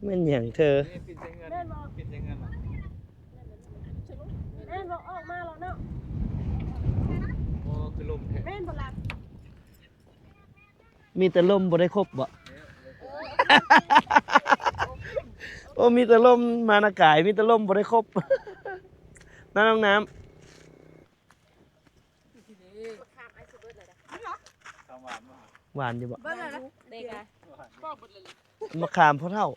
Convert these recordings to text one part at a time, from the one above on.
ແມ່ນຫຍັງເທີ? ປິດໃສ່ເຮືອນ ແມ່ນບໍ່? ປິດໃສ່ເຮືອນ ແມ່ນບໍ່? ອອກມາແລ້ວເນາະ. ໂອ້ ຄືລົມແທ້ ແມ່ນບໍ່ລະ? ມີແຕ່ລົມ ບໍ່ໄດ້ຄົບບໍ່? ໂອ້ ມີແຕ່ລົມມານະກາຍ ມີແຕ່ລົມ ບໍ່ໄດ້ຄົບ ນະນ້ອງນ້ຳ. ຫວານຢູ່ບໍ່? ເບິ່ງແລ້ວນະ ເດັກອະ ມະຂາມພໍ່ເຖົ້າ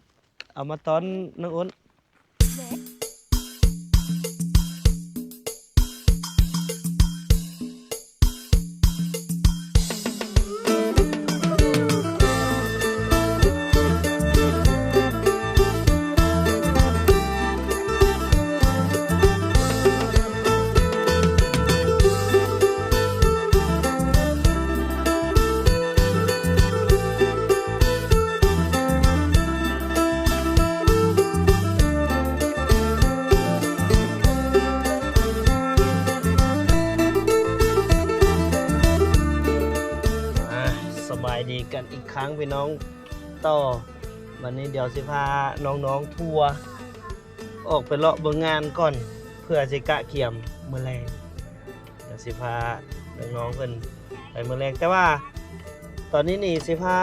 ເອົາມາຕ້ອນນ້ອງອົນ. ອ່າ ສະບາຍດີກັນອີກຄັ້ງພີ່ນ້ອງ ຕໍ່ ບັດນີ້ດຽວຊິພານ້ອງໆທົວ ອອກໄປເລາະເບິ່ງງານກ່ອນ ເພື່ອຊິກະກຽມມື້ແລງ. ດຽວຊິພານ້ອງໆເພິ່ນໄປມື້ແລງ ແຕ່ວ່າຕອນນີ້ນີ້ຊິພາ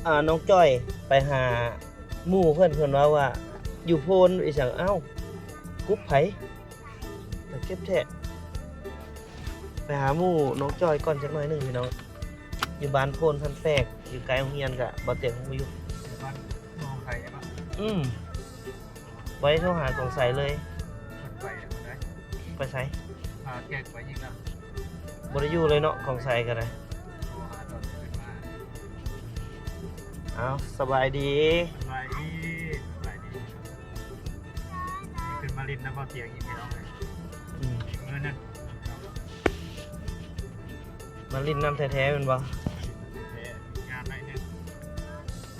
ອ່າ ນ້ອງຈ້ອຍໄປຫາໝູ່ເພິ່ນ ເພິ່ນເວົ້າວ່າຢູ່ໂພນອີຫຍັງ. ເອົ້າ ກຸບໃຜ ໄປເກັບແທ້. ໄປຫາໝູ່ນ້ອງຈ້ອຍກ່ອນຈັກໜ້ອຍໜຶ່ງພີ່ນ້ອງ ຢູ່ບ້ານໂພນພັນແປກ ຢູ່ໃກ້ໂຮງຮຽນ ກະບໍ່ເຕັມຮູ້ຢູ່ ບ້ານໜອງໄຄເນາະ. ອືມ ໄວ້ໂທຫາກອງໄຊເລີຍ. ໄປແລ້ວບໍ່ໄດ້ ໄປໃສ? ພາແຂກໄປອີກແລ້ວ ບໍ່ໄດ້ຢູ່ເລີຍເນາະ ກອງໄຊກໍໄດ້. ໂທຫາຕອນຂຶ້ນມາ. ເອົາ ສະບາຍດີ ສະບາຍດີ ສະບາຍດີ. ຂຶ້ນມາຫຼິ້ນນຳບ່າວຕຽງອີກພີ່ນ້ອງເອີຍ. ອືມ ອີກມື້ໜຶ່ງ ມາຫຼິ້ນນຳແທ້ໆແມ່ນບໍ່? ແທ້ ງານໜ້ອຍໜຶ່ງ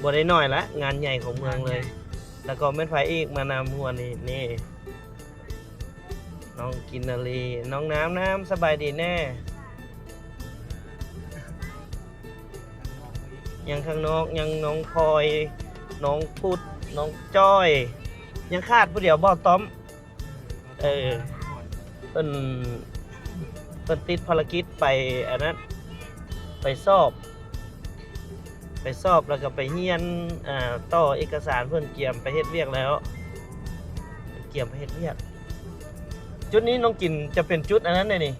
ບໍ່ໄດ້ໜ້ອຍລະ ງານໃຫຍ່ຂອງເມືອງເລີຍ. ງານໃຫຍ່ ແລ້ວກໍແມ່ນໃຜອີກມານຳຫົວນີ້? ນີ້ ນ້ອງກິນນາລີ ນ້ອງນ້ຳ ນ້ຳ ສະບາຍດີແນ່. ຍັງຂ້າງນອກ ຍັງນ້ອງພອຍ ນ້ອງພຸດ ນ້ອງຈ້ອຍ ຍັງຂາດຜູ້ດຽວ ບ່າວຕ້ອມ. ເອີ ເພິ່ນ ເພິ່ນຕິດພາລະກິດໄປອັນນັ້ນ ໄປສອບ ໄປສອບ ແລ້ວກໍໄປຮຽນ ອ່າ ຕໍ່ເອກະສານ ເພິ່ນກຽມໄປເຮັດວຽກແລ້ວ ກຽມໄປເຮັດວຽກ. ຈຸດນີ້ນ້ອງກິນຈະເປັນຈຸດອັນນັ້ນເດ້ນີ້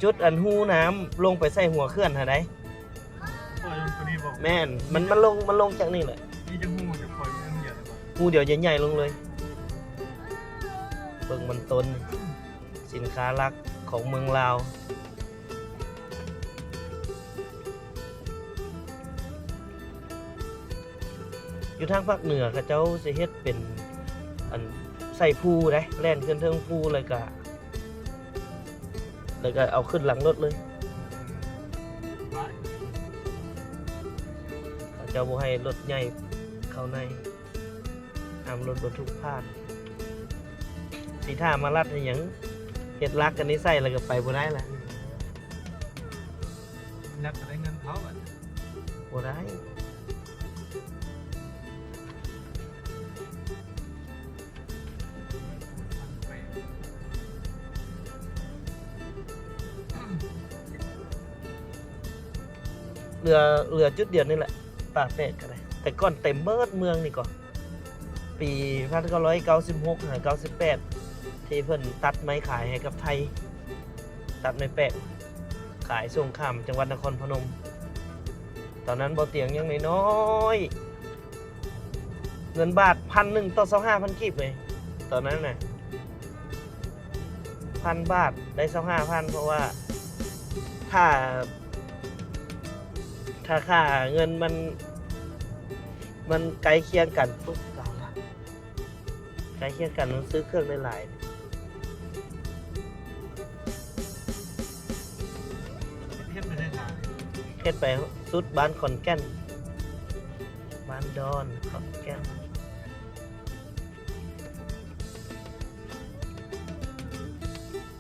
ຈຸດອັນຮູນ້ຳລົງໄປໃສ່ຫົວເຂື່ອນຫັ້ນໃດ. ແມ່ນ ມັນ ມັນລົງ ມັນລົງຈາກນີ້ແຫຼະ. ມີຈັກຮູ ຈະຄ່ອຍເບິ່ງ ຮູດຽວໃຫຍ່ໆລົງເລີຍ. ເບິ່ງມັນຕົ້ນ ສິນຄ້າຫຼັກຂອງເມືອງລາວ. ຢູ່ທາງພາກເໜືອເຂົາເຈົ້າຊິເຮັດເປັນອັນໃສ່ພູໃດ໋ ແລ່ນຂຶ້ນເທິງພູ ແລ້ວກະ ແລ້ວກະເອົາຂຶ້ນຫຼັງລົດເລີຍ. ເຂົາເຈົ້າບໍ່ໃຫ້ລົດໃຫຍ່ເຂົ້າໃນ ຫ້າມລົດບັນທຸກຜ່ານ. ຊິຖ້າມາລັດໃຫ້ຫຍັງ? ເຮັດຫຼັກອັນນີ້ໃສ່ແລ້ວກໍໄປບໍ່ໄດ້ລະ. ລັດກໍໄດ້ເງິນເຂົາບັດ ບໍ່ໄດ້. ເຫຼືອ ເຫຼືອຈຸດດຽວນີ້ແຫຼະ ປ່າແປກກໍໄດ້. ແຕ່ກ່ອນເຕັມເບິດເມືອງນີ້ກໍ ປີພັນເກົ້າຮ້ອຍເກົ້າສິບຫົກຫາເກົ້າສິບແປດ ທີ່ເພິ່ນຕັດໄມ້ຂາຍໃຫ້ກັບໄທ ຕັດໄມ້ແປກ ຂາຍສົງຄາມ ຈັງຫວັດນະຄອນພະນົມ. ຕອນນັ້ນບໍ່ຕຽງຍັງນ້ອຍໆ ເງິນບາດພັນໜຶ່ງຕໍ່ຊາວຫ້າພັນກີບເລີຍ ຕອນນັ້ນນະ ພັນບາດໄດ້ຊາວຫ້າພັນ ເພາະວ່າຖ້າ ຖ້າຄ່າເງິນມັນ ມັນໃກ້ຄຽງກັນ ໃກ້ຄຽງກັນ ມັນຊື້ເຄື່ອງໄດ້ຫຼາຍ. ເຮັດໄປໄດ້ຫຼາຍ ເຮັດໄປສຸດບ້ານຂອນແກ່ນ ບ້ານດອນຂອນແກ່ນ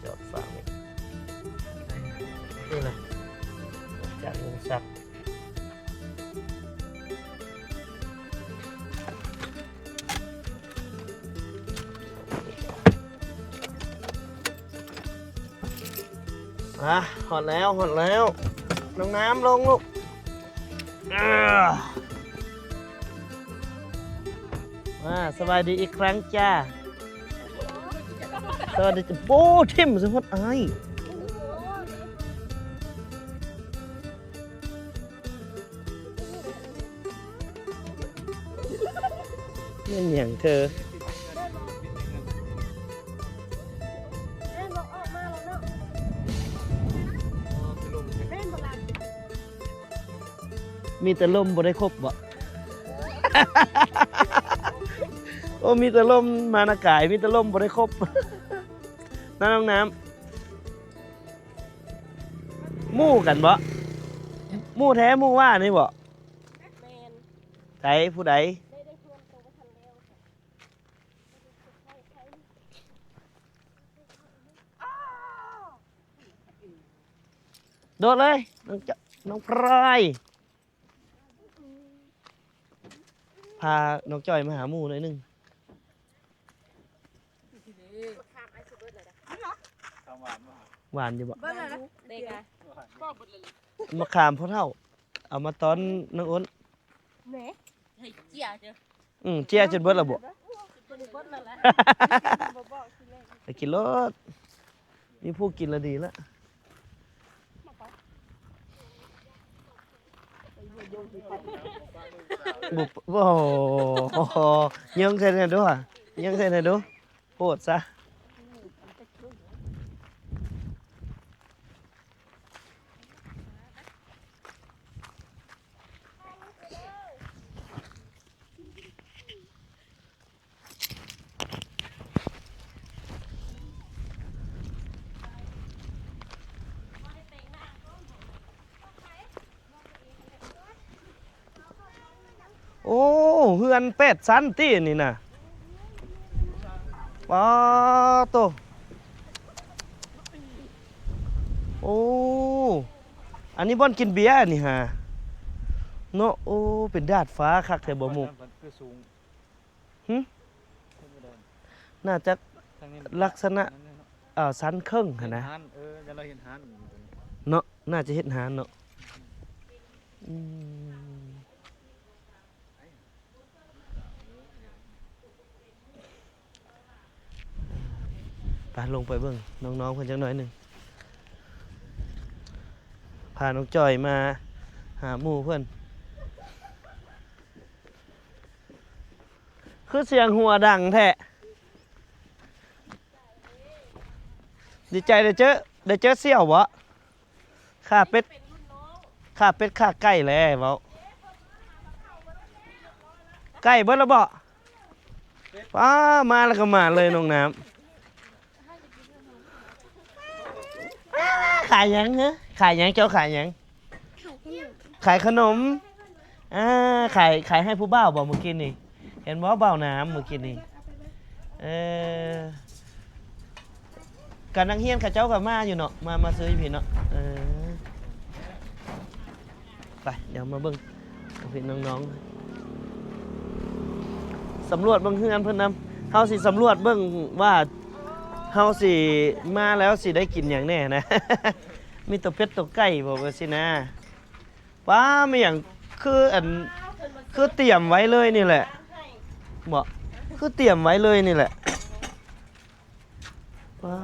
ຈອດຝັ່ງນີ້ ນີ້ນະ ຈາກລຸງສັກ. ມາ ຮອດແລ້ວ ຮອດແລ້ວ ນ້ອງນ້ຳລົງລູກ ເອີ ມາ ສະບາຍດີອີກຄັ້ງຈ້າ ສະບາຍດີຈ້າ ໂອ້ ຖິ້ມໃສ່ຮອດອ້າຍ. ແມ່ນຫຍັງເທີ? ມີແຕ່ລົມບໍ່ໄດ້ຄົບບໍ? ໂອ້ ມີແຕ່ລົມມານະກາຍ ມີແຕ່ລົມບໍ່ໄດ້ຄົບ ນະນ້ອງນ້ຳ. ໝູ່ກັນບໍ? ໝູ່ແທ້ໝູ່ວ່ານີ້ບໍ? ແມ່ນ. ໃສ ຜູ້ໃດ? ໂດດເລີຍ ນ້ອງຈ- ນ້ອງພລອຍ. ພານ້ອງຈ້ອຍມາຫາໝູ່ໜ້ອຍໜຶ່ງ. ຫວານຢູ່ບໍ່? ເບິດແລ້ວນະ ເດັກອະ ມະຂາມພໍ່ເຖົ້າ ເອົາມາຕ້ອນນ້ອງໂອ້ນ. ແໝ ໃຫ້ເຈ້ຍເດີ້. ອືມ ເຈ້ຍຈົນເບິດແລ້ວບໍ? ເບິດແລ້ວແຫຼະ ໄປກິນໂລດ ມີຜູ້ກິນລະດີລະ. ບຸບ ໂອ້ໂຫ ຍິງໃສ່ແດ່ດູ ຍິງໃສ່ແດ່ດູ ໂພດຊະ. ໂອ້ ເຮືອນແປດຊັ້ນຕິອັນນີ້ນະ ປາໂຕ. ໂອ້ ອັນນີ້ບ່ອນກິນເບຍອັນນີ້ຫາ ເນາະ. ໂອ້ ເປັນດາດຟ້າຄັກແທ້ບໍ່ມຸກ? ຫຶ? ໜ້າຈະລັກສະນະ ເອີ ຊັ້ນເຄິ່ງຫັ້ນນະ ເອີ ເນາະ ໜ້າຈະເຮັດຮ້ານເນາະ. ອືມ ໄປ ລົງໄປເບິ່ງນ້ອງໆເພິ່ນຈັກໜ້ອຍໜຶ່ງ ພານ້ອງຈ້ອຍມາຫາໝູ່ເພິ່ນ. ຄືສຽງຫົວດັງແທ້? ດີໃຈໄດ້ເຈີ ໄດ້ເຈີສ່ຽວບໍ? ຂ້າເປັດ ຂ້າເປັດຂ້າໄກ່ແຫຼະເວົ້າ. ໄກ່ເບິດແລ້ວບໍ? ປ້າ ມາແລ້ວກໍມາເລີຍນ້ອງນ້ຳ. ຂາຍຫຍັງເຮີ? ຂາຍຫຍັງ? ເຈົ້າຂາຍຫຍັງ? ຂາຍຂະໜົມ. ຂາຍຂະໜົມ. ອ່າ ຂາຍ ຂາຍໃຫ້ຜູ້ບ່າວບໍມື້ກີ້ນີ້? ເຫັນບໍ່ ບ່າວນ້ຳມື້ກີ້ນີ້? ເອີ ກະນັກຮຽນເຂົາເຈົ້າກໍມາຢູ່ເນາະ ມາ ມາຊື້ຢູ່ພີ້ເນາະ. ເອີ ໄປ ດຽວມາເບິ່ງພີ່ນ້ອງໆ ສຳຫຼວດເບິ່ງເຮືອນເພິ່ນນຳ. ເຮົາຊິສຳຫຼວດເບິ່ງວ່າເຮົາຊິມາແລ້ວຊິໄດ້ກິນຫຍັງແດ່ນະ. ມີຕົວເປັດຕົວໄກ່ບໍ ວ່າຊີ້ນະ. ປ້າ ມີຫຍັງ ຄືອັນ ຄືຕຽມໄວ້ເລີຍນີ້ແຫຼະ ເບາະ ຄືຕຽມໄວ້ເລີຍນີ້ແຫຼະ. ວ້າ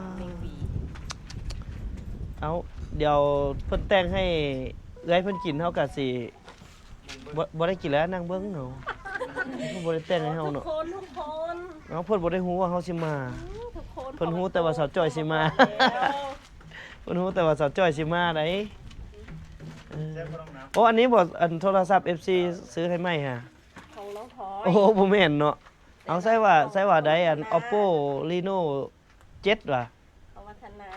ເອົາ ດຽວເພິ່ນແຕ່ງໃຫ້ເອື້ອຍເພິ່ນກິນ ເຮົາກະຊິບໍ່ ບໍ່ໄດ້ກິນແລ້ວ ນັ່ງເບິ່ງເນາະ. ເພິ່ນບໍ່ໄດ້ແຕ່ງໃຫ້ເຮົາເນາະ ເອົາ ເພິ່ນບໍ່ໄດ້ຮູ້ວ່າເຮົາຊິມາ. ເພິ່ນຮູ້ແຕ່ວ່າສາວຈ້ອຍຊິມາ ເພິ່ນຮູ້ແຕ່ວ່າສາວຈ້ອຍຊິມາໃດ໋. ເອີ ໂອ້ ອັນນີ້ບໍ່ ອັນໂທລະສັບເອັຟຊີຊື້ໃຫ້ໃໝ່ຫາ? ຂອງນ້ອງພອຍ. ໂອ້ ບໍ່ແມ່ນເນາະ. ເອົາ ໃຊ້ວ່າ ໃຊ້ວ່າໃດ ອັນ ໂອໂປ ຣີໂນ ເຈັດ ຫວາ? ຂອງວັດທະນາ.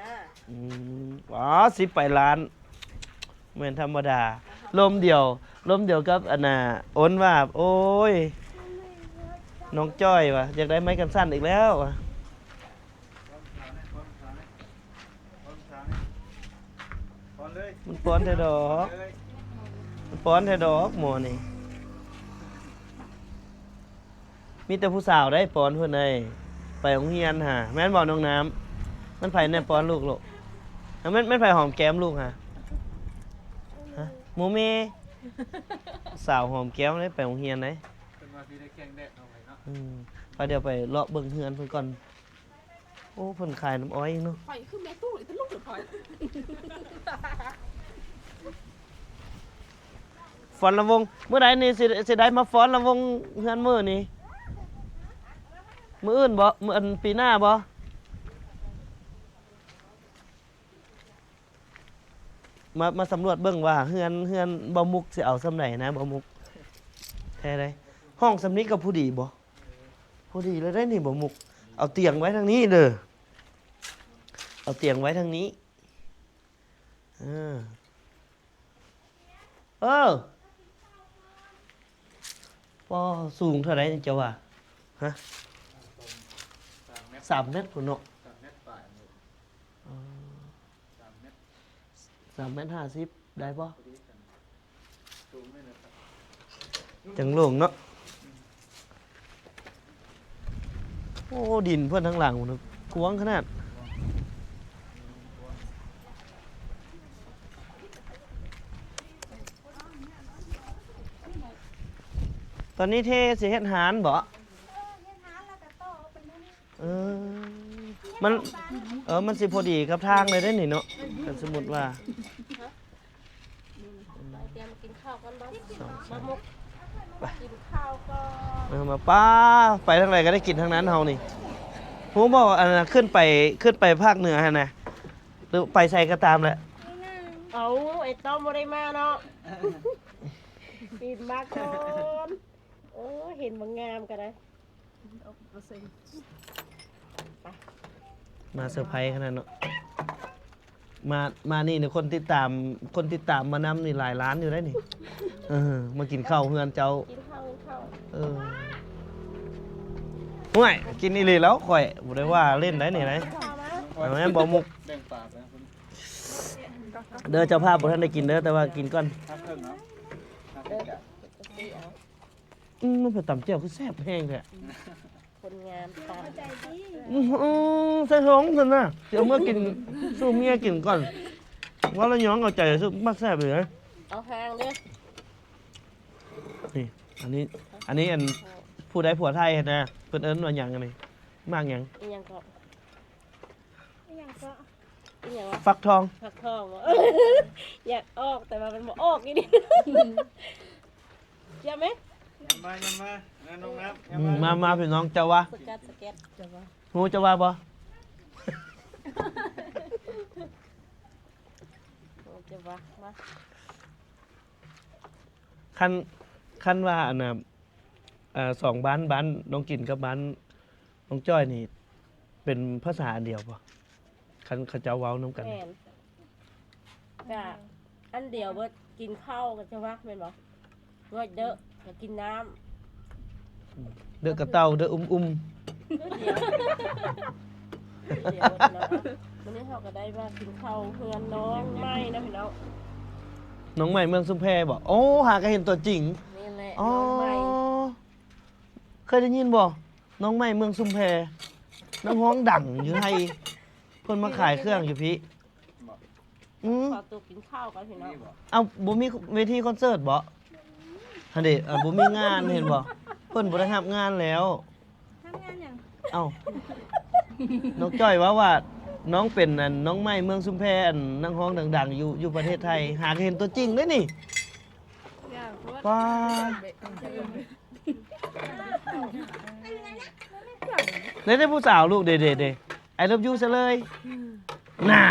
ອືມ ວ້າ ສິບປາຍລ້ານ ບໍ່ແມ່ນທຳມະດາ. ລົມດຽວ ລົມດຽວກັບອັນນ່າ ໂອນວ່າ ໂອ້ຍ ນ້ອງຈ້ອຍວ່າ ຢາກໄດ້ໄມ້ກັນສັ່ນອີກແລ້ວວ່າ. ມັນປ້ອນແທ້ດອກ ມັນປ້ອນແທ້ດອກໝໍນີ້. ມີແຕ່ຜູ້ສາວໄດ໋ປ້ອນເພິ່ນໄດ໋ ໄປໂຮງຮຽນຫາ ແມ່ນບໍ່ນ້ອງນ້ຳ? ມັນໃຜແນ່ປ້ອນລູກໂລະ? ແມ່ນ ແມ່ນໃຜຫອມແກ້ມລູກຫະ? ຮະ? ໂມເມ. ສາວຫອມແກ້ມເດ້ ໄປໂຮງຮຽນເດ້. ເພິ່ນວ່າຊິໄດ້ແຂ່ງແດດເນາະ ໄປເນາະ. ອືມ ໄປ ດຽວໄປເລາະເບິ່ງເຮືອນເພິ່ນກ່ອນ. ໂອ້ ເພິ່ນຂາຍນ້ຳອ້ອຍອີກເນາະ. ໄປຄືແມ່ຕູ້ອີກຕະລຸກເດີຂ້ອຍ. ຟ້ອນລຳວົງ ມື້ໃດນີ້ຊິ ຊິໄດ້ມາຟ້ອນລຳວົງເຮືອນມື້ນີ້? ມື້ອື່ນບໍ່? ມື້ ອັນ ປີໜ້າບໍ່? ມາ ມາສຳຫຼວດເບິ່ງວ່າເຮືອນ ເຮືອນບ່າວມຸກຊິເອົາສ່ຳໃດນະ ບ່າວມຸກ. ແທ້ໃດ໋ ຫ້ອງສ່ຳນີ້ກໍພໍດີບໍ່? ພໍດີເລີຍໄດ໋ນີ້ບ່າວມຸກ. ເອົາຕຽງໄວ້ທາງນີ້ເດີ ເອົາຕຽງໄວ້ທາງນີ້. ເອີ ເອີ ປໍ ສູງເທົ່າໃດນີ້ເຈົ້າວ່າ? ຮະ? ສາມແມັດພຸ້ນເນາະ. ອໍ ສາມແມັດຫ້າສິບ ໄດ້ບໍ່? ຈັ່ງໂລ່ງເນາະ. ໂອ້ ດິນເພິ່ນທາງຫຼັງພຸ້ນ ກວ້າງຂະໜາດ. ຕອນນີ້ເທຊິເຮັດຮ້ານບໍ? ເອີ ມັນ ເອີ ມັນຊິພໍດີກັບທາງເລີຍເດ້ນີ້ເນາະ ຄັນສົມມຸດວ່າ. ໄປຕຽມກິນເຂົ້າກ່ອນບໍ່? ສອງ ສາມ ມາມຸກ ໄປ ກິນເຂົ້າກ່ອນ. ເອີ ມາ ປ້າ ໄປທາງໃດກໍໄດ້ກິນທາງນັ້ນເຮົານີ້. ຮູ້ບໍ່ ອັນນັ້ນ ຂຶ້ນໄປ ຂຶ້ນໄປພາກເໜືອຫັ້ນນະ ຫຼືໄປໃສກໍຕາມແຫຼະ. ເອົາ ໄອ້ຕ້ອມບໍ່ໄດ້ມາເນາະ. ປີນມາກ່ອນ. ໂອ້ ເຫັນບໍ່ງາມກໍໄດ້. ມາເຊີໄພຂະໜາດເນາະ. ມາ ມານີ້ນີ້ ຄົນຕິດຕາມ ຄົນຕິດຕາມມານຳນີ້ຫຼາຍລ້ານຢູ່ໄດ໋ນີ້. ເອີ ມາກິນເຂົ້າເຮືອນເຈົ້າ. ກິນເຂົ້າ ກິນເຂົ້າ. ເອີ ຫ້ວຍ ກິນອີ່ຫຼີແລ້ວ ຂ້ອຍບໍ່ໄດ້ວ່າຫຼິ້ນໄດ໋ນີ້ໄດ໋. ເອົາແມ່ນບໍ່ມຸກ ເດີ ເຈົ້າພາບບໍ່ທັນໄດ້ກິນເດີ ແຕ່ວ່າກິນກ່ອນ. ອືມ ມັນເປັນຕຳແຈ່ວຄືແຊບແຮງແທ້. ຄົນງາມຕຳ ອືມ ໃສ່ຖົງຊັ້ນນະ ຊິເອົາເມືອກິນ ສູ່ເມຍກິນກ່ອນ. ເວົ້າລະຍອງເອົາໃຈ ມັກແຊບຢູ່ເດ້. ເອົາຫາງເດີ. ນີ້ ອັນນີ້ ອັນນີ້ ອັນ ຜູ້ໄດ້ຜົວໄທຫັ້ນນະ ເພິ່ນເອີ້ນວ່າຫຍັງອັນນີ້? ໝາກຫຍັງ? ອີຫຍັງເກາະ? ອີຫຍັງເກາະ? ອີຫຍັງວະ? ຟັກທອງ. ຟັກທອງບໍ? ຢາກອອກ ແຕ່ວ່າມັນບໍ່ອອກອີ່ຫຼີ. ຢາກໄໝ? ມາ ມາ ມາ ນ້ອງນ້ຳ ອືມ ມາ ມາ ພີ່ນ້ອງ ເຈົ້າວ່າ ສະກັດ ສະແກັດ ເຈົ້າວ່າ ຮູ້ເຈົ້າວ່າບໍ່? ເຈົ້າວ່າ ມາ ຄັນ ຄັນວ່າ ອັນນ່າ ເອີ ສອງບ້ານ ບ້ານນ້ອງກິນກັບບ້ານນ້ອງຈ້ອຍນີ້ ເປັນພາສາອັນດຽວບໍ່? ຄັນເຂົາເຈົ້າເວົ້ານຳກັນ ແມ່ນ ກະອັນດຽວເບິດ. ກິນເຂົ້າກັນຈະວ່າແມ່ນບໍ່? ງອຍເດີກະກິນນ້ຳ ອືມ ເດີກະເຕົ່າ ເດີອຸ້ມໆ. ດຽວ ດຽວເນາະ ມື້ນີ້ເຮົາກໍໄດ້ມາກິນເຂົ້າເຮືອນນ້ອງໃໝ່ນະພີ່ນ້ອງ. ນ້ອງໃໝ່ເມືອງຊຸມແພບໍ? ໂອ້ ຫາກໍເຫັນຕົວຈິງ. ນີ້ແຫຼະ ອໍ ນ້ອງໃໝ່. ເຄີຍໄດ້ຍິນບໍ່? ນ້ອງໃໝ່ເມືອງຊຸມແພ ນັກຮ້ອງດັງຢູ່ໄທ ເພິ່ນມາຂາຍເຄື່ອງຢູ່ພີ້. ອືມ ຂໍຕົວກິນເຂົ້າກ່ອນພີ່ນ້ອງ. ເອົ້າ ບໍ່ມີເວທີຄອນເສີດບໍ? ຫັ້ນເດ ບໍ່ມີງານ ເຫັນບໍ່? ເພິ່ນບໍ່ໄດ້ຮັບງານແລ້ວ. ຮັບງານຫຍັງ? ເອົ້າ ນ້ອງຈ້ອຍເວົ້າວ່າ ນ້ອງເປັນ ອັນ ນ້ອງໃໝ່ເມືອງຊຸມແພ ອັນ ນັກຮ້ອງດັງໆ ຢູ່ ຢູ່ປະເທດໄທ. ຫາກໍເຫັນຕົວຈິງເດ້ນີ້. ປ້າ ເດ້ ເດ້ຜູ້ສາວລູກ ເດ້ ເດ້ ເດ້ I love you ຊະເລີຍ. ໜ້າ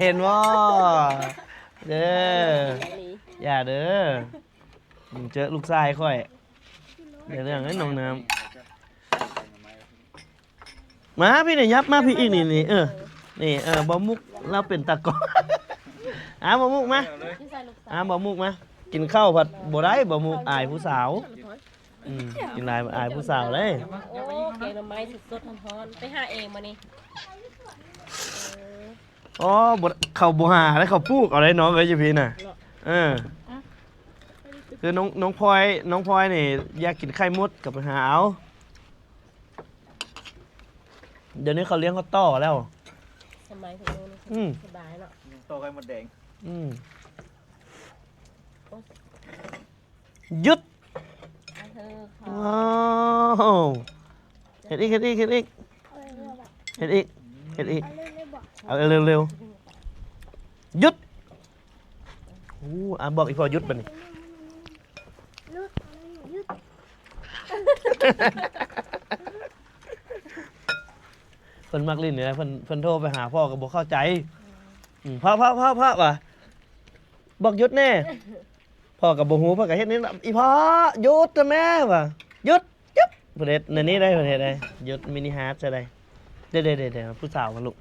ເຫັນບໍ່ເດີ? ຢ່າເດີ ເຈີລູກຊາຍຂ້ອຍ ໄດ້ເລື່ອງເດ້ນ້ອງນ້ຳ. ມາພີ່ນີ້ ຫຍັບມາພີ່ອີກນີ້ ນີ້ ເອີ ນີ້ ເອີ ບ່າວມຸກລາວເປັນຕາກ້ອງ. ອາ ບ່າວມຸກມາ ອາ ບ່າວມຸກມາ. ກິນເຂົ້າພັດບໍ່ໄດ້ ບ່າວມຸກອາຍຜູ້ສາວ. ອືມ ກິນຫຼາຍອາຍຜູ້ສາວເດ້. ໂອ້ ແກງໜໍ່ໄມ້ສົດໆ ຮ້ອນໆ ໄປຫາເອງມື້ນີ້. ເອີ ອໍ ບໍ່ ເຂົາບໍ່ຫາເດ້ ເຂົາປູກເອົາເດ້ນ້ອງເອີຍ ຢູ່ພີ້ນະ. ເອີ ຄືນ້ອງ ນ້ອງພອຍ ນ້ອງພອຍນີ້ຢາກກິນໄຂ່ມົດ ກໍໄປຫາເອົາ. ດຽວນີ້ເຂົາລ້ຽງເຂົາຕໍ່ແລ້ວ ສະໄໝຂອງໂລນ ອືມ ສະບາຍເນາະ ຍັງຕໍ່ໄຂ່ມົດແດງ ອືມ ໂອ້ຍ ຢຸດ ອ່ະ ເທີເຂົາ ວ້າວ ເຮັດອີກ ເຮັດອີກ ເຮັດອີກ ເຮັດອີກ ເຮັດອີກ ເອົາເລັວໆ ເອົາເລັວໆ ຢຸດ ໂອ້ ອ່ະ ບອກອີ່ພໍ່ຢຸດບັດນີ້ ຢຸດ ຢຸດ ເພິ່ນມັກຫຼິ້ນນີ້ແຫຼະ ເພິ່ນ ເພິ່ນໂທໄປຫາພໍ່ກໍບໍ່ເຂົ້າໃຈ ອືມ ພໍ່ ພໍ່ ພໍ່ ພໍ່ ວ່າ ບອກຢຸດແດ່ ພໍ່ກໍບໍ່ຮູ້ ເພິ່ນກໍເຮັດນີ້ ອີ່ພໍ່ ຢຸດແທ້ແມ່ ວ່າ ຢຸດ ຈຶບ ເພິ່ນເຮັດແນວນີ້ໄດ້ ເພິ່ນເຮັດໄດ້ ຢຸດມິນິຮາດໃສ່ໄດ້ ເດໆໆ ຜູ້ສາວມາລູກ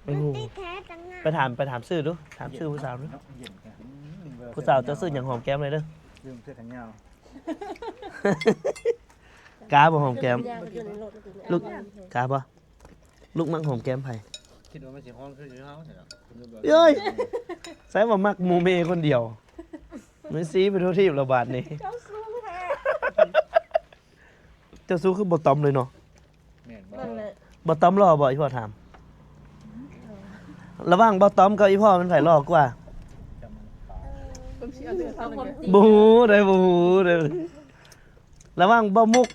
ໂອ້ໂຫ ມັນຕິດແທ້ຈັ່ງນະ ໄປຖາມ ໄປຖາມຊື່ດູ ຖາມຊື່ຜູ້ສາວດູ ເຢັນເນາະ ເຢັນ ອືມ ຜູ້ສາວເຈົ້າຊື່ຫຍັງ ຫອມແກ້ມເລີຍເດີ ລືມເສື້ອແຂນຍາວ ກ້າບໍ່ຫອມແກ້ມ ຢາກຢູ່ໃນລົດ ລູກ ກ້າບໍ່? ລູກມັກຫອມແກ້ມໃຜ? ຄິດວ່າມັນຊິຮ້ອນຄືຢູ່ເຮົາຊັ້ນເນາະ ເອີຍ ໃສ່ວ່າມັກໝູ່ເມຄົນດຽວ ມັນຊີ້ໄປທົ່ວທີບແລ້ວບາດນີ້ ເຈົ້າຊູ້ແທ້ ເຈົ້າຊູ້ຄືບໍ່ຕ້ອມເລີຍເນາະ ແມ່ນບໍ່? ບໍ່ຕ້ອມຫຼໍ່ບໍ່? ອີ່ພໍ່ຖາມ ລະຫວ່າງບໍ່ຕ້ອມກັບອີ່ພໍ່ ແມ່ນໃຜຫຼໍ່ກວ່າ? ບໍ່ຮູ້ເດ້ ບໍ່ຮູ້ເດ້. ລະຫວ່າງບ່າວມຸກ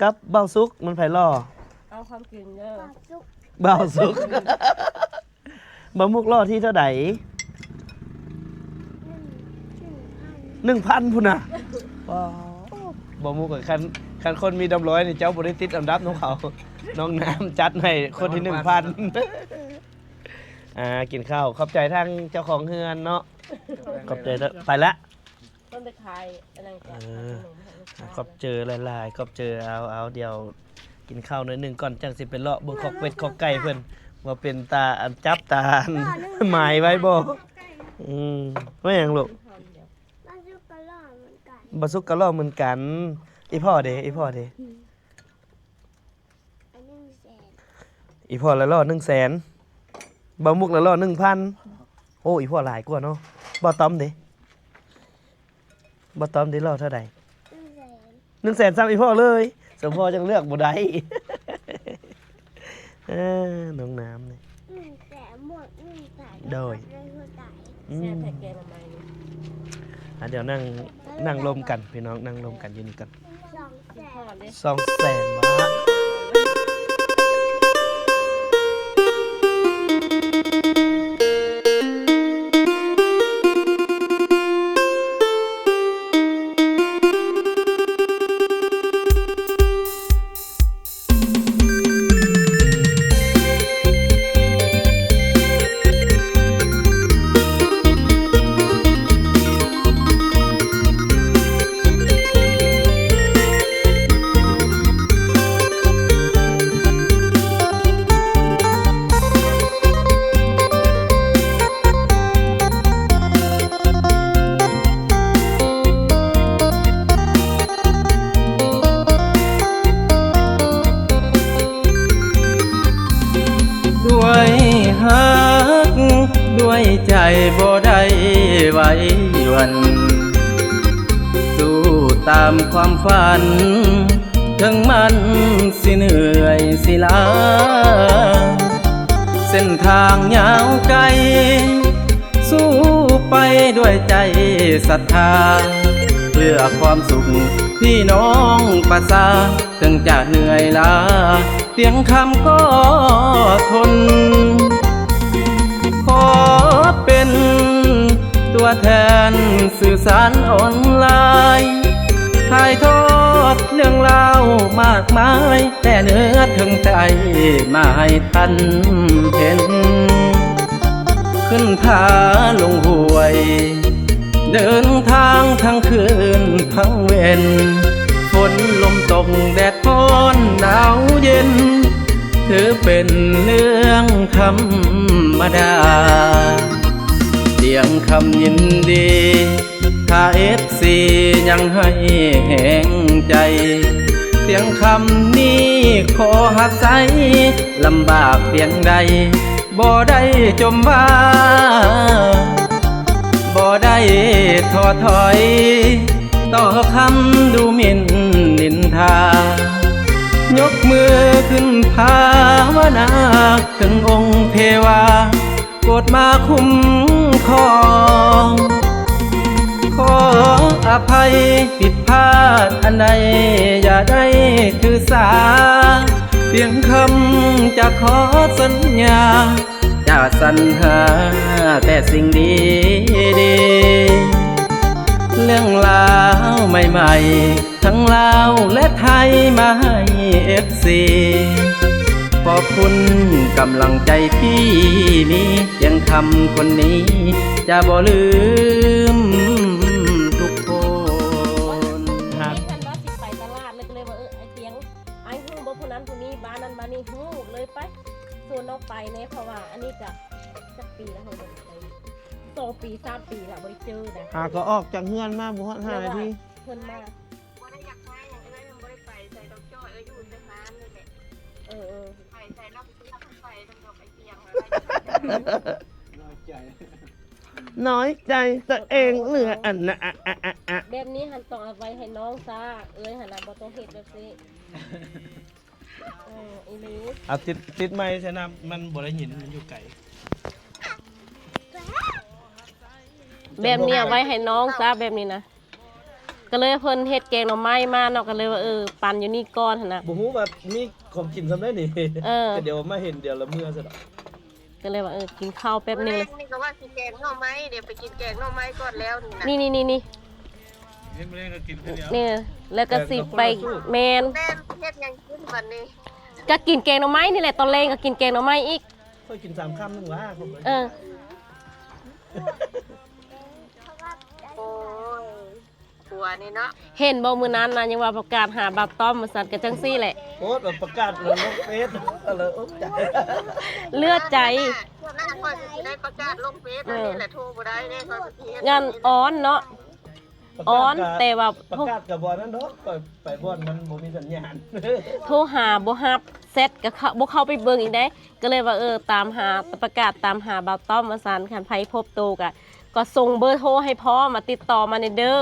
ກັບບ່າວສຸກ ມັນໃຜຫຼໍ່? ເອົາຄວາມຈິງເດີ ບ່າວສຸກ ບ່າວມຸກຫຼໍ່ທີເທົ່າໃດ? ໜຶ່ງພັນພຸ້ນນະ ບໍ່ມຸກ ຄັນ ຄັນຄົນມີດຳຮ້ອຍນີ້ ເຈົ້າບໍ່ໄດ້ຕິດອັນດັບນຳເຂົາ ນ້ອງນ້ຳຈັດໃຫ້ຄົນທີໜຶ່ງພັນ ອ່າ ກິນເຂົ້າ ຂອບໃຈທາງເຈົ້າຂອງເຮືອນເນາະ ຂອບໃຈເດີ ໄປລະ. ເພິ່ນໄປຂາຍອັນນັ້ນກໍ ເອີ ຂາຍຂະໜົມໃຫ້ລູກຄ້າ ຂອບເຈີຫຼາຍໆ ຂອບເຈີ ເອົາ ເອົາ ດຽວກິນເຂົ້າໜ້ອຍໜຶ່ງກ່ອນ ຈັ່ງຊິໄປເລາະເບິ່ງຄອກເປັດຄອກໄກ່ເພິ່ນ ວ່າເປັນຕາອັນຈັບຕາອັນໝາຍໄວ້ບໍ່? ອືມ ວ່າຫຍັງລູກ? ບໍ່ສຸກກໍຫຼໍ່ເໝືອນກັນ ບໍ່ສຸກກໍຫຼໍ່ເໝືອນກັນ ອີ່ພໍ່ເດ ອີ່ພໍ່ເດ? ອັນໜຶ່ງແສນ ອີ່ພໍ່ລະຫຼໍ່ໜຶ່ງແສນ ບ່າວມຸກລະຫຼໍ່ໜຶ່ງພັນ ໂອ້ ອີ່ພໍ່ຫຼາຍກວ່າເນາະ ບ່າວຕ້ອມເດ ບ່າວຕ້ອມເດຫຼໍ່ເທົ່າໃດ? ໜຶ່ງແສນ ໜຶ່ງແສນສ່ຳອີ່ພໍ່ເລີຍ ສົມພໍ່ຈັ່ງເລືອກບໍ່ໄດ້ ເອີ ນ້ອງນ້ຳນີ້ ໜຶ່ງແສນໝົດ ໜຶ່ງແສນ ໂດຍ ໃນຫົວໃຈ ອືມ ແຊບແທ້ແກງໜໍ່ໄມ້ນີ້ ອ່າ ດຽວນັ່ງ ນັ່ງລົມກັນພີ່ນ້ອງ ນັ່ງລົມກັນຢູ່ນີ້ກ່ອນ ສອງແສນ ສອງແສນບາດ. ດ້ວຍຮັກ ດ້ວຍໃຈບໍ່ໄດ້ໄຫວຫວັ່ນ ສູ້ຕາມຄວາມຝັນ ເຖິງມັນຊິເມື່ອຍຊິລ້າ ເສັ້ນທາງຍາວໄກ ສູ້ໄປດ້ວຍໃຈສັດທາ ເພື່ອຄວາມສຸກພີ່ນ້ອງປະຊາ ເຖິງຈະເມື່ອຍລ້າ ຕຽງຄຳກໍທົນ ຂໍເປັນຕົວແທນສື່ສານອອນລາຍ ຖ່າຍທອດເລື່ອງລາວມາກມາຍ ແຕ່ເໜືອເຖິງໃຕ້ມາໃຫ້ທ່ານເຫັນ ຂຶ້ນຜາລົງຫ້ວຍ ເດີນທາງທັງຄືນທັງເວັນ ຝົນລົມຕົກແດດຮ້ອນໜາວເຢັນ ຖືເປັນເລື່ອງທຳມະດາ ຕຽງຄຳຍິນດີ ຖ້າເອັຟຊີຍັງໃຫ້ແຮງໃຈ ຕຽງຄຳນີ້ຂໍຮັບໃຊ້ ລຳບາກປຽງໃດ ບໍ່ໄດ້ຈົ່ມວ່າ ບໍ່ໄດ້ທໍ້ຖອຍ ຕໍ່ຄຳດູໝິ່ນນິນທາ ຍົກມືຂຶ້ນພາວະນາ ເຖິງອົງເທວາ ໂປດມາຄຸ້ມຄອງ. ຂໍອະໄພຜິດພາດອັນໃດ ຢ່າໄດ້ຖືສາ, ພຽງຄຳຈະຂໍສັນຍາ ຈະສັນຫາແຕ່ສິ່ງດີໆ ເລື່ອງລາວໃໝ່ໆ ທັງລາວ ແລະ ໄທ ມາໃຫ້ເອັຟຊີ. ຂອບຄຸນກຳລັງໃຈທີ່ມີ ພຽງຄຳຄົນນີ້ ຈະບໍ່ລືມທຸກຄົນ. ນີ້ຄັນວ່າຊິໄປຕະຫຼາດ ເລີຍ ກໍເລີຍວ່າ ເອີ ອ້າຍຕຽງ ອ້າຍຮູ້ບໍ່ຜູ້ນັ້ນຜູ້ນີ້ ບ້ານນັ້ນບ້ານນີ້ ຮູ້ເລີຍ ໄປ ຊວນນ້ອງໄປແດ່ ເພາະວ່າອັນນີ້ກະຈັກປີແລ້ວ ເຮົາບໍ່ໄດ້ໄປ ສອງປີ ສາມປີແລ້ວ ບໍ່ໄດ້ເຈີນະ. ຫາກໍອອກຈາກເຮືອນມາບໍ່ຮອດຫ້ານາທີ ເພິ່ນມາ ບໍ່ໄດ້ຢາກມາຫຍັງເອື້ອຍ ມັນບໍ່ໄດ້ໄປໃສດອກຈ້ອຍ ເອື້ອຍຢູ່ແຕ່ຮ້ານນີ້ແຫຼະ. ເອີໆ ໄປໃສເນາະ ໄປນຳດອກໄອ້ຕຽງ ນ້ອຍໃຈ ນ້ອຍໃຈຕົວເອງເຫຼືອອັນນະ ອະ ອະ ອະ ອະ. ແບບນີ້ຫັ້ນຕ້ອງເອົາໄວ້ໃຫ້ນ້ອງຊາ ເອື້ອຍຫັ້ນນະ ບໍ່ຕ້ອງເຮັດແບບນີ້. ເອີ ອີ່ຫຼີ ເອົາຕິດ ຕິດໄມໃສ່ນຳ ມັນບໍ່ໄດ້ຍິນ ມັນຢູ່ໄກ. ແບບນີ້ເອົາໄວ້ໃຫ້ນ້ອງຊາ ແບບນີ້ນະ. ກໍເລີຍເພິ່ນເຮັດແກງໜໍ່ໄມ້ມາເນາະ ກໍເລີຍວ່າ ເອີ ປັນຢູ່ນີ້ກ່ອນຫັ້ນນະ. ບໍ່ຮູ້ວ່າມີຂອງກິນສ່ຳໃດນີ້. ເອີ ກໍດຽວມາເຫັນດຽວລະເມືອຊະດອກ. ກໍເລີຍວ່າ ເອີ ກິນເຂົ້າແປັບໜຶ່ງ. ມື້ແລງນີ້ກໍວ່າຊິແກງໜໍ່ໄມ້ ດຽວໄປກິນແກງໜໍ່ໄມ້ກ່ອນແລ້ວນີ້ນະ. ນີ້ໆໆໆ ນີ້ ແລ້ວກໍຊິໄປ ແມ່ນ ແມ່ນ ເຮັດຫຍັງກິນບັດນີ້? ກໍກິນແກງໜໍ່ໄມ້ນີ້ແຫຼະ ຕອນແລງກໍກິນແກງໜໍ່ໄມ້ອີກ. ຂ້ອຍກິນສາມຄຳໜຶ່ງວ່າ. ເອີ ໂອ້ຍ ຜົວນີ້ເນາະ. ເຫັນບໍ່ມື້ນັ້ນນະ ຍັງວ່າປະກາດຫາບ່າວຕ້ອມວ່າຊັ້ນ ກໍຈັ່ງຊີ້ແຫຼະ. ໂອ້ ປະກາດລົງເຟສ ກໍເລີຍອົກໃຈ ເລືອດໃຈ. ຊ່ວງໜ້າຂ້ອຍຊິໄດ້ປະກາດລົງເຟສ ເອີ ອັນນີ້ແຫຼະ ໂທບໍ່ໄດ້ເດ້ ຂ້ອຍຊິເຮັດ ງານອອນເນາະ ປະກາດ ອອນ ກໍ ແຕ່ວ່າປະກາດກໍບໍ່ນັ້ນດອກ ຂ້ອຍໄປບ່ອນມັນບໍ່ມີສັນຍານ ໂທຫາບໍ່ຮັບ ແຊັດກໍເຂົ້າ ບໍ່ເຂົ້າໄປເບິ່ງອີກເດ້. ກໍເລີຍວ່າ ເອີ ຕາມຫາ ປະກາດຕາມຫາບ່າວຕ້ອມວ່າຊັ້ນ ຄັນໃຜພົບໂຕກໍ ກໍສົ່ງເບີໂທໃຫ້ພ້ອມ ມາຕິດຕໍ່ມາແດ່ເດີ.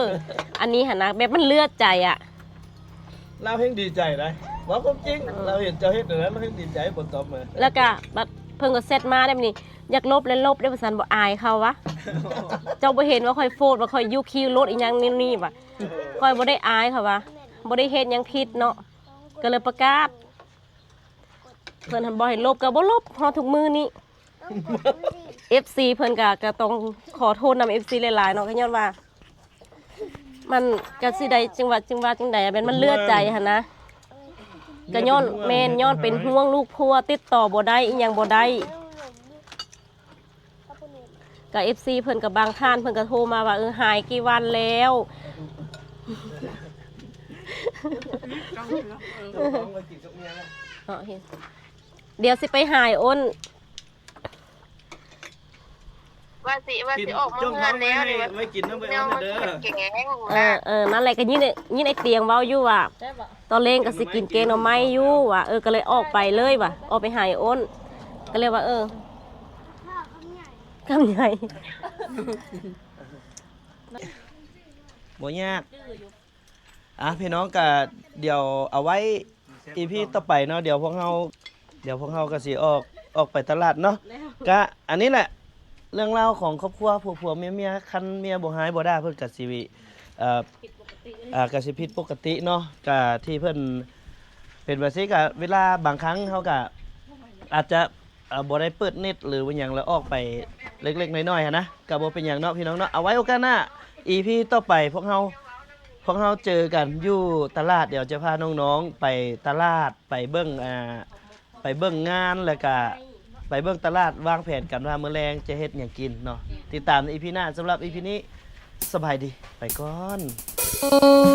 ອັນນີ້ຫັ້ນນະ ແບບມັນເລືອດໃຈອະ. ລາວແຮ່ງດີໃຈໄດ໋ ເວົ້າຄວາມຈິງ. ເອີ ລາວເຫັນເຈົ້າເຮັດແນວນັ້ນ ລາວແຮ່ງດີໃຈ ບໍ່ຕອບມາ. ແລ້ວກະບັດເພິ່ນກໍແຊັດມາແບບນີ້ ຢາກລົບແລ້ວລົບເດ້ວ່າຊັ້ນ ບໍ່ອາຍເຂົາວະ. ເຈົ້າບໍ່ເຫັນວ່າຂ້ອຍໂພສວ່າຂ້ອຍຢູ່ຄິວລົດອີ່ຫຍັງແນວນີ້ວະ. ຂ້ອຍບໍ່ໄດ້ອາຍເຂົາວະ ບໍ່ໄດ້ເຮັດຫຍັງຜິດເນາະ ກໍເລີຍປະກາດ. ເພິ່ນຫັ້ນບໍ່ໃຫ້ລົບກໍບໍ່ລົບ ຮອດທຸກມື້ນີ້. ເອັຟຊີ ເພິ່ນກໍ ກໍຕ້ອງຂໍໂທດນຳ ເອັຟຊີ ຫຼາຍໆເນາະ ກໍຍ້ອນວ່າມັນກໍຊິໄດ້ຈັ່ງວ່າ ຈັ່ງວ່າຈັ່ງໃດ ແມ່ນມັນເລືອດໃຈຫັ້ນນະ. ກໍຍ້ອນ ແມ່ນ ຍ້ອນເປັນຫ່ວງລູກຜົວ ຕິດຕໍ່ບໍ່ໄດ້ ອີ່ຫຍັງບໍ່ໄດ້. ກໍ ເອັຟຊີ ເພິ່ນກໍບາງທ່ານເພິ່ນກໍໂທມາວ່າ ເອີ ຫາຍກີ່ວັນແລ້ວ. ເນາະ ດຽວຊິໄປຫາອ້ນ ວ່າຊິ ວ່າຊິອອກມາເຮືອນແລ້ວນີ້ ໄວ້ກິນນຳອ້ນເດີ. ເອີ ເອີ ນັ້ນແຫຼະ ກໍຍິນ ຍິນໄອ້ຕຽງເວົ້າຢູ່ວ່າ ຕອນແລງກໍຊິກິນແກງໜໍ່ໄມ້ຢູ່ວ່າ ເອີ ກໍເລີຍອອກໄປເລີຍວ່າ ອອກໄປຫາອ້ນ ກໍເລີຍວ່າ ເອີ ຄຳໃຫຍ່ ບໍ່ຍາກ. ອ່ະ ພີ່ນ້ອງ ກະດຽວເອົາໄວ້ ອີພີ ຕໍ່ໄປເນາະ ດຽວພວກເຮົາ ດຽວພວກເຮົາກໍຊິອອກ ອອກໄປຕະຫຼາດເນາະ. ກະອັນນີ້ແຫຼະ ເລື່ອງລາວຂອງຄອບຄົວຜົວໆເມຍໆ ຄັນເມຍບໍ່ຮ້າຍບໍ່ດ່າ ເພິ່ນກໍຊິ ເອີ ກໍຊິຜິດປົກກະຕິເນາະ. ກະທີ່ເພິ່ນເປັນແບບຊີ້ ກະເວລາບາງຄັ້ງເຮົາກະອາດຈະ ເອີ ບໍ່ໄດ້ເປີດເນັດ ຫຼືວ່າຫຍັງ ແລ້ວອອກໄປເລັກໆນ້ອຍໆຫັ້ນນະ ກໍບໍ່ເປັນຫຍັງເນາະ ພີ່ນ້ອງເນາະ. ເອົາໄວ້ໂອກາດໜ້າ ອີພີຕໍ່ໄປ ພວກເຮົາ ພວກເຮົາເຈີກັນຢູ່ຕະຫຼາດ. ດຽວຈະພານ້ອງໆໄປຕະຫຼາດ ໄປເບິ່ງ ອ່າ ໄປເບິ່ງງານ ແລ້ວກະໄປເບິ່ງຕະຫຼາດ ວາງແຜນກັນວ່າມື້ແລງຈະເຮັດຫຍັງກິນເນາະ. ຕິດຕາມໃນອີພີໜ້າ. ສຳລັບອີພີນີ້ ສະບາຍດີ ໄປກ່ອນ.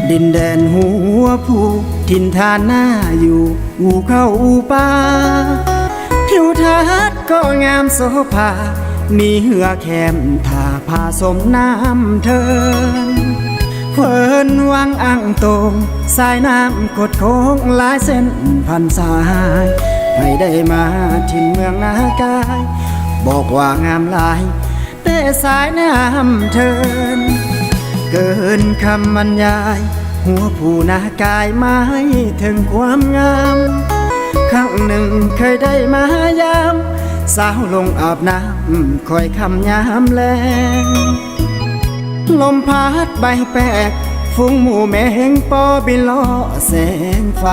ດິນແດນຫົວພູ ຖິ່ນຖານໜ້າຢູ່ ອູ່ເຂົ້າອູ່ປາ ທິວທັດກໍງາມໂສພາ ມີເຮືອແຄມທ່າພາຊົມນ້ຳເທີນ ເພີນວັງອ່າງໂຕງ ສາຍນ້ຳກົດໂຄ້ງຫຼາຍເສັ້ນພັນສາຍ ໃຜໄດ້ມາຖິ່ນເມືອງນາກາຍ ບອກວ່າງາມຫຼາຍ ແຕ່ສາຍນ້ຳເທີນ ເກີນຄຳບັນຍາຍ ຫົວຜູ້ນາກາຍໝາຍເຖິງຄວາມງາມ ຄັ້ງໜຶ່ງເຄີຍໄດ້ມາຢາມ ສາວລົງອາບນ້ຳ ຄ່ອຍຄ່ຳຍາມແລງ ລົມພັດໃບແປກ ຝູງໝູ່ແມງປໍບິນລໍ້ແສງໄຟ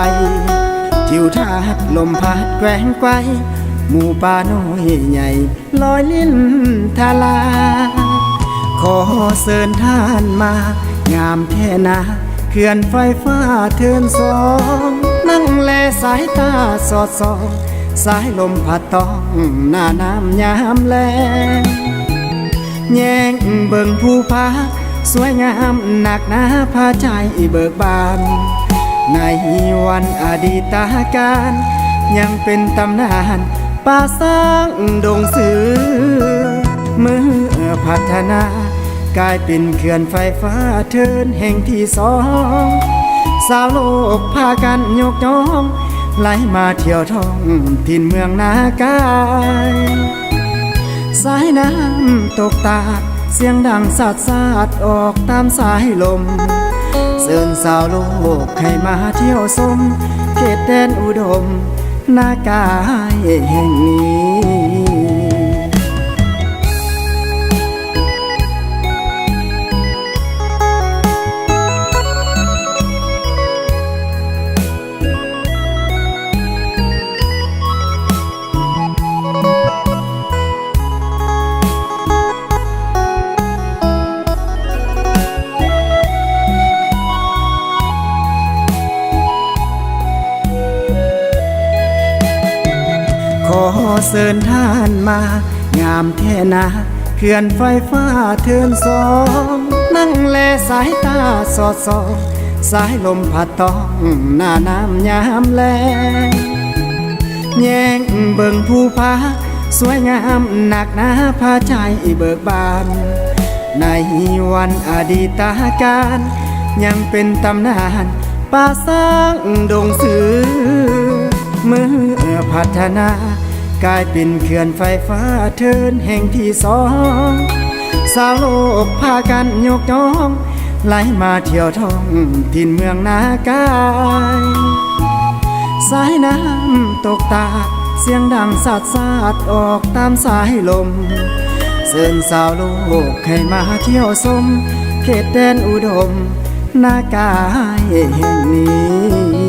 ທິວທັດລົມພັດແກວ່ງໄກ ໝູ່ປານ້ອຍໃຫຍ່ ລອຍຫຼິ້ນທະລາ ຂໍເຊີນທ່ານມາ ງາມແທ້ນາ ເຂື່ອນໄຟຟ້າເທີນສອງ ນັ່ງແລສາຍຕາສອດສ່ອງ ສາຍລົມພັດຕ້ອງ ໜ້ານ້ຳຍາມແລງ ແຍງເບິ່ງພູຜາ ສວຍງາມນັກໜາ ພາໃຈເບີກບານ ໃນວັນອະດີດຕະການ ຍັງເປັນຕຳນານ ປ່າຊ້າງດົງເສືອ ເມື່ອພັດທະນາ ກາຍເປັນເຂື່ອນໄຟຟ້າເທີນແຫ່ງທີສອງ ຊາວໂລກພາກັນຍົກຍ້ອງ ໄຫຼມາທ່ຽວທ່ອງຖິ່ນເມືອງນາກາຍ ສາຍນ້ຳຕົກຕາດ ສຽງດັງສາດໆ ອອກຕາມສາຍລົມ ເຊີນຊາວໂລກໃຫ້ມາທ່ຽວຊົມ ເຂດແດນອຸດົມ ນາກາຍແຫ່ງນີ້ ຂໍເຊີນທ່ານມາ ງາມແທ້ນາ ເຂື່ອນໄຟຟ້າເທີນສອງ ນັ່ງແລສາຍຕາສອດສ່ອງ ສາຍລົມພັດຕ້ອງ ໜ້ານ້ຳຍາມແລງ ແຍງເບິ່ງພູຜາ ສວຍງາມນັກໜາ ພາໃຈເບີກບານ ໃນວັນອະດີດຕະການ ຍັງເປັນຕຳນານ ປ່າຊ້າງດົງເສືອ ເມື່ອພັດທະນາ ກາຍເປັນເຂື່ອນໄຟຟ້າເທີນແຫ່ງທີສອງ ຊາວໂລກພາກັນຍົກຍ້ອງ ໄຫຼມາທ່ຽວທ່ອງຖິ່ນເມືອງນາກາຍ ສາຍນ້ຳຕົກຕາດ ສຽງດັງສາດໆ ອອກຕາມສາຍລົມ ເຊີນຊາວໂລກໃຫ້ມາທ່ຽວຊົມ ເຂດແດນອຸດົມ ນາກາຍແຫ່ງນີ້